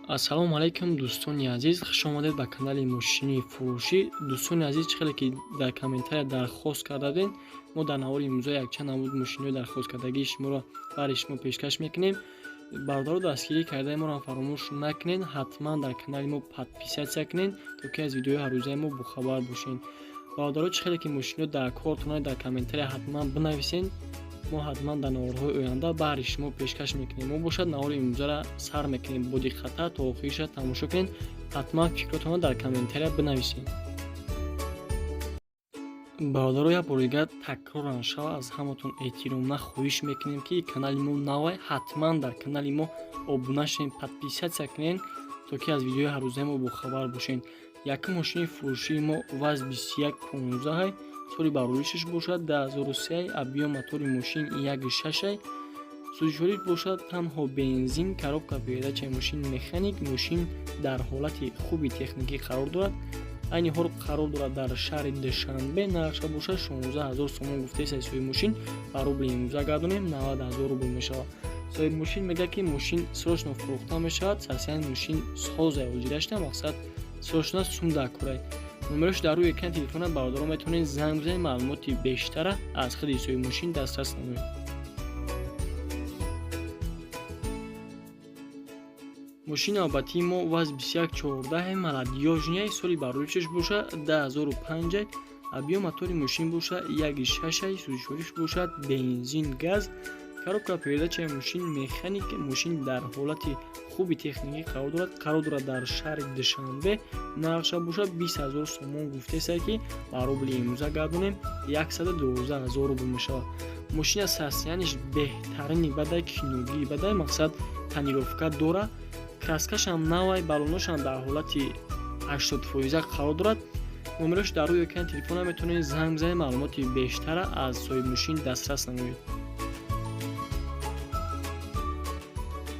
Ассалому алайкум, дӯстони азиз, хуш омадед ба канали мошини фурӯшӣ. Дӯстони азиз, чӣ хеле ки дар комментария дархост кардадем, мо дар навори имрӯза якчанд намуд мошиниҳои дархосткардагии шуморо барои шумо пешкаш мекунем. Бародаро, дастгирӣ кардаи моро фаромӯш накунед, ҳатман дар канали мо подписаться кунед, то ки аз видеои ҳаррӯзаи мо бохабар бошед. Бародаро, чӣ хеле ки мошиниҳо дар кортона, дар комментария ҳатман бинависед, мо ҳатман дар наворҳои оянда баҳри шумо пешкаш мекунем. Мо бошад, навори имрӯзаро сар мекунем, бо диққата то охириша тамошо кунед, ҳатман фикротонро дар комментария бинависед. Бародаро, як бори дигар такроран шава, аз ҳаматон эҳтиромона хоҳиш мекунем, ки канали мо навай, ҳатман дар канали мо обуна шавед, подписаться кунед, то ки аз видеои ҳаррӯзаи мо бохабар бошед. Якум мошини фурӯшии мо ВАЗ 2115, соли бароришаш бошад 2003, объём мотори мошин 1,6, сӯзишвориш бошад танҳо бензин, коробка передачаи мошин механик. Мошин дар ҳолати хуби техникӣ қарор дорад, айни ҳол қарор дорад дар шаҳри Душанбе. Нархша бошад 16 ҳазор сомон гуфтаест соҳиби мошин, ба рубли имрӯза гардонем, 90 ҳазор рубл мешавад. Соҳиби мошин мегӯяд, ки мошин срочно фурӯхта мешавад, состояние мошин созай ҳозирашта, мақсад срочно сум дар курай. Номерош дар рӯи экрани телефона, бародаро, метавонед занг бизанед, маълумоти бештара аз худи соҳиби мошин дастрас намоед. Мошини навбатии мо ВАЗ 2114 молодёжный, соли бароришаш боша 2005, объём мотори мошин боша 1,6, сӯзишвориш бошад бензин, газ, коробка передачаи мошин механик. Мошин дар ҳолати хуби техникӣ қарор дорад, қарор дорад дар шаҳри Душанбе. Нархша бошад 20 ҳазор сомон гуфтеста, ки ба рубли имрӯза гардонем, 112 ҳазор рубл мешавад. Мошина состояние ш беҳтарини бадай, киногии бадай, мақсад тонировка дора, краскашам навай, баллоношам дар ҳолати 80% қарор дорад. Номерош дар рӯи экрани телефона, метавонед занг бизанед, маълумоти бештара аз соҳибмошин дастрас намоед.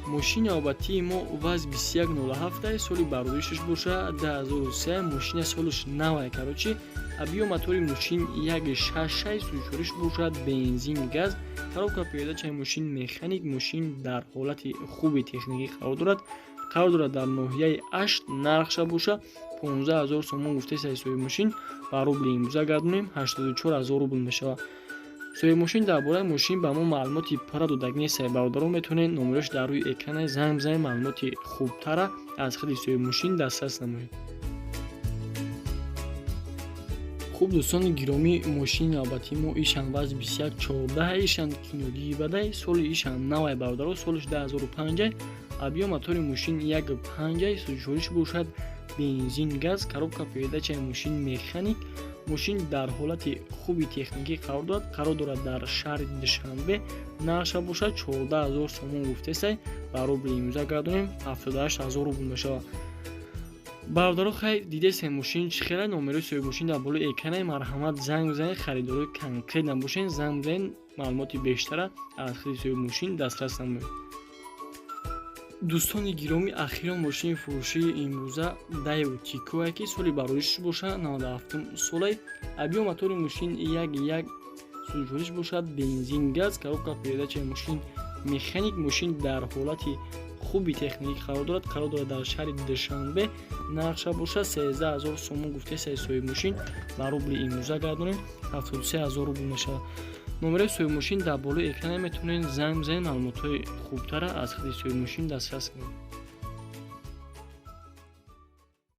Мошини навбатии мо ВАЗ 2107, соли бароришаш боша 2003, мошина солаш навай, короче, объём мотори мошин 1,6, сӯзишвориш бошад бензин, газ, коробка передачаи мошин механик. Мошин дар ҳолати хуби техникӣ қарор дорад, қарор дорад дар ноҳияи Ашт. Нархша боша 15 ҳазор сомон гуфтест соҳиби мошин, ба рубли имрӯза гардонем, 84 ҳазор рубл мешавад. Соҳиби мошин дар бораи мошин ба мо маълумоти пурра додагӣ нест. Бародарон, метавонед номерош дар рӯи экране занг бизанед, маълумоти хубтара аз худи соҳиби мошин дастрас намоед. Хуб, дӯстони гиромӣ, мошини навбатии мо ишам ВАЗ 2114, ишам киногии бадай, соли ишам навай, бародаро, солиш 2005, объём мотори мошин 1,5, сӯзишвориш бошад бензин, газ, коробка передачаи мошин механик. Мошин дар ҳолати хуби техникӣ қарор дорад, қарор дорад дар шаҳри Душанбе. Нархша бошад 14 ҳазор сомон гуфтесай, ба рубли имрӯза гардонем, 78 ҳазор рубл мешавад. Бародаро, хай, дидесем мошин чӣ хеле. Номерои соҳиби мошин дар болои экране, марҳамат, занг бизанед. Харидорои конкрет набошед, занг бизанед, маълумоти бештара аз худи соҳиби мошин дастрас намоед. Дӯстони гиромӣ, ахирон мошини фурӯшии имрӯза Даеу Тикое, ки соли бароришаш боша 97 солай, объём мотори мошин 1,1, сӯзишвориш бошад бензин, газ, коробка передачаи мошин механик. Мошин дар ҳолати хуби техникӣ қарор дорад, қарор дорад дар шаҳри Душанбе. Нархша бошад 13 ҳазор сомон гуфтест соҳиби мошин, ба рубли имрӯза гардонем, 73 ҳазор рубл мешавад. Номерои соҳиби мошин дар болои экране, метавонед занг бизанед, маълумотҳои хубтара аз худи соҳиби мошин дастрас кунед.